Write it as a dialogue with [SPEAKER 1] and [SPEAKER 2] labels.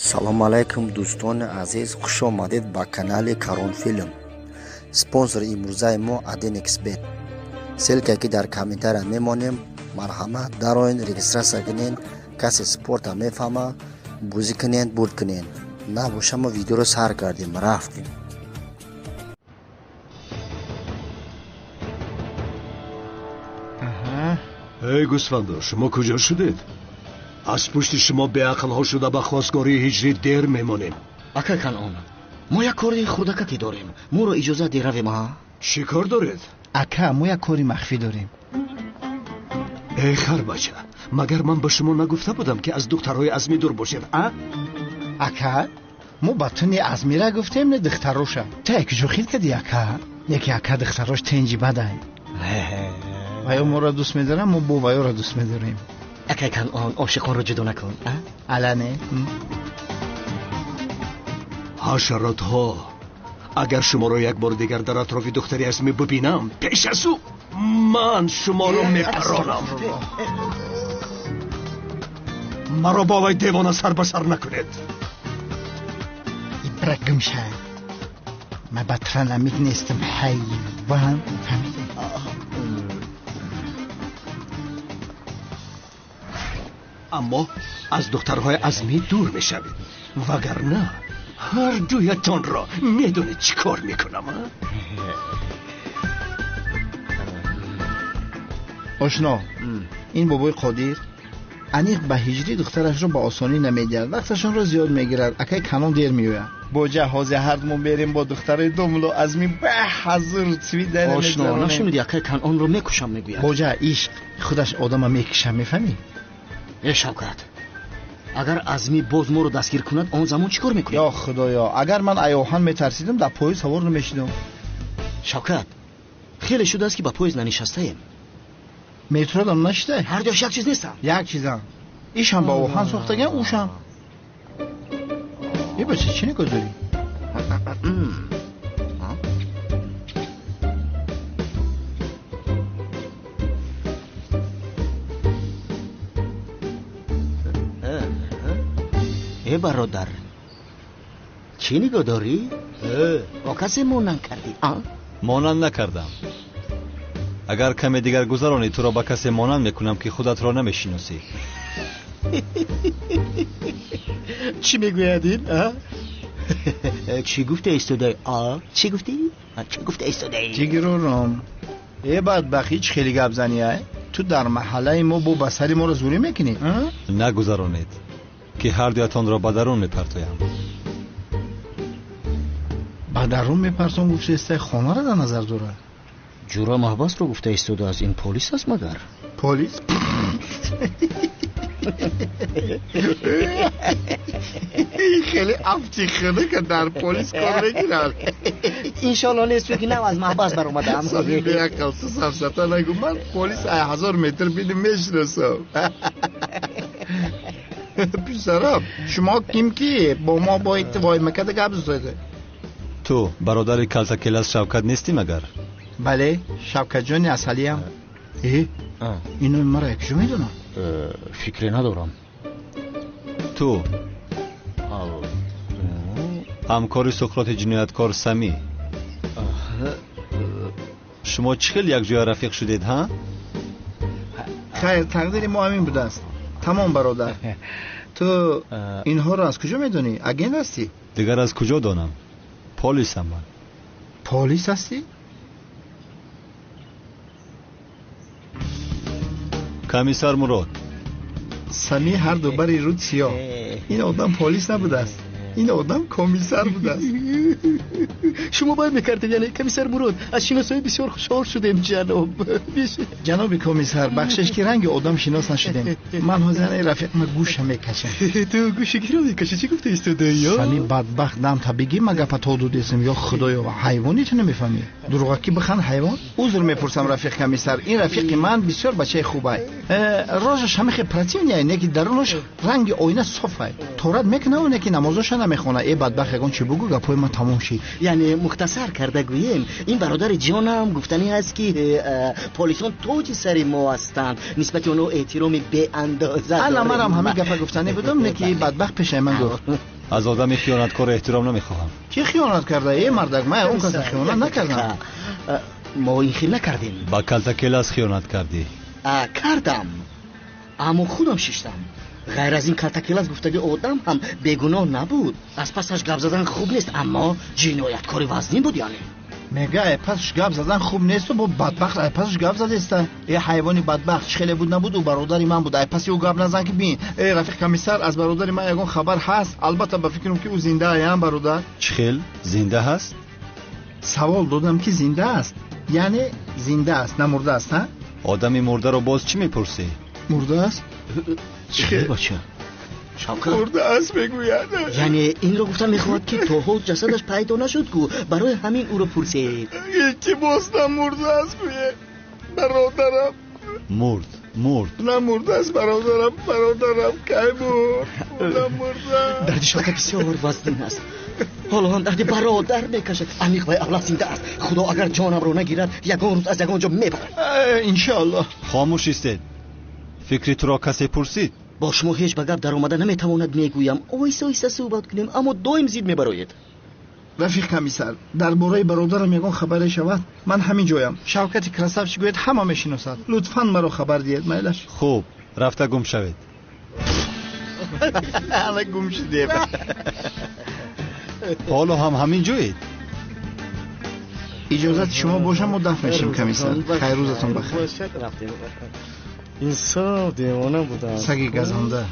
[SPEAKER 1] Салому алайкум, дӯстони азиз, хуш омадед ба канали Каронфилм. Спонсори имрӯзаи мо 1xBet. Ссылка ки дар комментария мемонем, марҳамат, дароен, регистрация кунен. Касе спорта мефаҳма, бозӣ кунен, бурд кунен. Набоша, мо видеоро сар кардем, рафтем.
[SPEAKER 2] Эй гӯсфандо, шумо куҷо шудед? Аз пушти шумо беақлҳо шуда ба хостгории ҳиҷрӣ дер мемонем.
[SPEAKER 3] Акай Канъон, мо як кори хурдакаке дорем, моро иҷозат де равем, а?
[SPEAKER 2] Чӣ кор доред?
[SPEAKER 4] Ака, мо як кори махфӣ дорем.
[SPEAKER 2] Эй харбача, магар ман ба шумо нагуфта будам, ки аз духтарҳои Азмӣ дур бошед, а?
[SPEAKER 4] Ака, мо ба ту не Азмира гуфтем, не духтароша. Ту якҷо хил кардӣ, ака. Яке, ака, духтарош тенҷи бадай. Ваё моро дӯст медорам, мо бо ваёро дӯст медорем.
[SPEAKER 3] Акай Канъон, ошиқонро ҷудо накун, а?
[SPEAKER 4] Алане.
[SPEAKER 2] Ҳашаротҳо, агар шуморо як бори дигар дар атрофи духтари Азмӣ бибинам, пеш аз ӯ ман шуморо мепаронам. Маро бо вай девона сар ба сар накунед.
[SPEAKER 4] Ибра гумша. Ман ба транамик нестам, ҳайвон, фаҳмидӣ?
[SPEAKER 2] Аммо аз духтарҳои Азмӣ дур мешавед, вагарна ҳар дуятонро медонед чӣ кор мекунам, а?
[SPEAKER 4] Ошно, ин бобои Қодир аниқ ба ҳиҷрӣ духтарашро ба осонӣ намедиҳад, вақташонро зиёд мегирад. Акай Канон дер меояд. Боҷа, ҳозир ҳардумон берем бо духтарои домло Азмӣ ба ҳазур цвида.
[SPEAKER 3] Ошно, нашунидӣ, акай Канонро мекушам мегӯяд.
[SPEAKER 4] Боҷа, ишқ худаш одама мекиша, мефаҳмӣ?
[SPEAKER 3] Э Шавкат, агар Азмӣ боз моро дастгир кунад, он замон чӣ кор мекунем?
[SPEAKER 4] Ё худоё, агар ман аёҳан метарсидам, дар поезд савор намешидам.
[SPEAKER 3] Шавкат, хеле шудааст, ки ба поезд нанишастаем.
[SPEAKER 4] Метродам нашидай?
[SPEAKER 3] Ҳар дуяш як чиз нестам.
[SPEAKER 4] Як чизам. Ишам ба оҳан сохтаган, ушам. Е бача, чӣ нигоҳ дорӣ?
[SPEAKER 3] Э бародар, чӣ нигоҳ дорӣ? Бо касе монанд кардӣ, а?
[SPEAKER 5] Монанд накардам. Агар каме дигар гузаронӣ, туро ба касе монанд мекунам, ки худатро намешиносӣ.
[SPEAKER 3] Чӣ мегӯяд ин, а? Чӣ гуфта истодаи, а? Чӣ гуфтӣ? Чӣ гуфта истодаи?
[SPEAKER 4] Ҷигирором, э бадбахт, ҳеҷ хеле гап занӣ, ай? Ту дар маҳаллаи мо бо ба сари моро зӯрӣ мекунӣ, а?
[SPEAKER 5] Нагузаронед, ки ҳар дуятонро ба дарун мепартоям.
[SPEAKER 4] Ба дарун мепартом гуфтаистай, хонаро дар назар дорад.
[SPEAKER 3] Ҷура маҳбасро гуфта истодааст, ин полис аст магар?
[SPEAKER 4] Полис? Хеле афти хӯдака дар полис кор мегирад.
[SPEAKER 3] Иншолло нест, чунки нав аз маҳбас баромадаам.
[SPEAKER 4] Сами беақл, ту сафсата нагӯ, ман полис ай 1000 метр биним мешиносам. Писарам, шумо ким ки бо мо бояд воймакада гап зада?
[SPEAKER 5] Ту бародари калтакелас Шавкат нестӣ магар?
[SPEAKER 4] Бале, Шавкатҷони асалиям. Э, ино маро якҷо медонам?
[SPEAKER 3] Фикре надорам.
[SPEAKER 5] Ту ҳамкори Суқроти ҷинояткор Самӣ. Шумо чӣ хел якҷоя рафиқ шудед, ҳа?
[SPEAKER 4] Хайр, тақдири мо ҳамин будааст. Тамом, бародар. Ту инҳоро аз куҷо медонӣ? Агент ҳастӣ?
[SPEAKER 5] Дигар аз куҷо донам? Полисам ман.
[SPEAKER 4] Полис ҳастӣ?
[SPEAKER 5] Комиссар Мурод.
[SPEAKER 4] Самӣ ҳар ду бари руд сиёҳ. Ин одам полис набудааст, ин одам комиссар будааст.
[SPEAKER 3] Шумо бай мекардед, яъне комиссар Мурод, аз шиносоӣ бисёр хушҳол шудем, ҷаноб.
[SPEAKER 4] Ҷаноби комиссар, бахшиш, ки ранги одам шинос нашудем. Ман ҳозир рафиқма гӯша мекашам.
[SPEAKER 3] Ту гӯши киро мекашӣ? Чӣ гуфта истодаӣ?
[SPEAKER 4] Сами бадбахт, дам та бигӣ, ма гапа то дудесам. Ё худоё, ҳайвони ту намефаҳмӣ? Дурӯғакӣ бихан, ҳайвон. Узр мепурсам, рафиқ комиссар, ин рафиқи ман бисёр бачаи хубай. Рожаш ҳамихе противный, не ки дарунаш ранги оина софай. Торат мекунаву не ки намозоша намехона. Э бадбахт, ягон чӣ бугӯ, гапҳои ман тамом шид.
[SPEAKER 3] Яъне мухтасар карда гӯем, ин бародари ҷонам гуфтанӣ аст, ки полисон тоҷи сари мо ҳастанд, нисбати онҳо эҳтироми беандоза.
[SPEAKER 4] Ана, манам ҳамин гапа гуфтанӣ будам, не ки бадбахт пешаи ман гуфт.
[SPEAKER 5] Аз одами хиёнаткор эҳтиром намехоҳам.
[SPEAKER 4] Кӣ хиёнат карда? Э, мардак, ман он каса хиёнат накардам.
[SPEAKER 3] Мо ин хел накардем.
[SPEAKER 5] Ба калтакелас хиёнат кардӣ.
[SPEAKER 3] Кардам, аммо худам шиштам. Ғайр аз ин, калтакелас гуфтаги одам ҳам бегуноҳ набуд. Аз пасаш гап задан хуб нест, аммо ҷинояткори вазнин буд, яъне.
[SPEAKER 4] Мега, ай пасаш гап задан хуб несту бо бадбахт ай пасаш гап задеста. Э, ҳайвони бадбахт, чӣ хеле буд набуд, ӯ бародари ман буд. Ай паси ӯ гап назан, ки бин. Э, рафиқ комиссар, аз бародари ман ягон хабар ҳаст? Албатта, ба фикрам, ки ӯ зинда аям, бародар.
[SPEAKER 5] Чӣ хел зинда ҳаст?
[SPEAKER 4] Савол додам, ки зинда аст, яъне зинда аст, намурда аст, ҳа?
[SPEAKER 5] Одами мурдаро боз чӣ мепурсӣ?
[SPEAKER 4] Мурда аст?
[SPEAKER 3] Чӣ бача, Шавкат?
[SPEAKER 4] Мурда аст, мегӯяд.
[SPEAKER 3] Яъне инро гуфта мехоҳад, ки то ҳол ҷасадаш пайдо нашуд ку, барои ҳамин ӯро пурсед.
[SPEAKER 4] Илтимос, намурда аст гӯе, бародарам.
[SPEAKER 5] Мурд, мурд.
[SPEAKER 4] Намурда аст, бародарам. Бародарам кай мурд? Намурда.
[SPEAKER 3] Дарди Шавкат бисёр вазнин аст. Ҳоло ҳам дарди бародар мекашад. Аниқ вай авлад зинда аст. Худо агар ҷонамро нагирад, ягон рӯз аз ягон ҷо мебарад.
[SPEAKER 4] Иншоаллоҳ.
[SPEAKER 5] Хомӯш истед. Фикри туро касе пурсид?
[SPEAKER 3] Бо шумо ҳеҷ ба гап даромада наметавонад. Мегӯям, оҳиста оҳиста суҳбат кунем, аммо доим зид мебароед.
[SPEAKER 4] Рафиқ комиссар, дар бораи бародарам ягон хабаре шавад, ман ҳамин ҷоям. Шавкати красавчик гӯяд, ҳама мешиносад. Лутфан маро хабар диҳед, майлаш?
[SPEAKER 5] Хуб, рафта гум шавед.
[SPEAKER 4] Ана, гум шудем.
[SPEAKER 5] Ҳоло ҳам ҳамин ҷоед?
[SPEAKER 4] Иҷозати шумо бошам, мо дафт мешем, комиссар. Хайр, рӯзатон бахайр.
[SPEAKER 3] Инсоф, девона будам.
[SPEAKER 4] Саги газанда.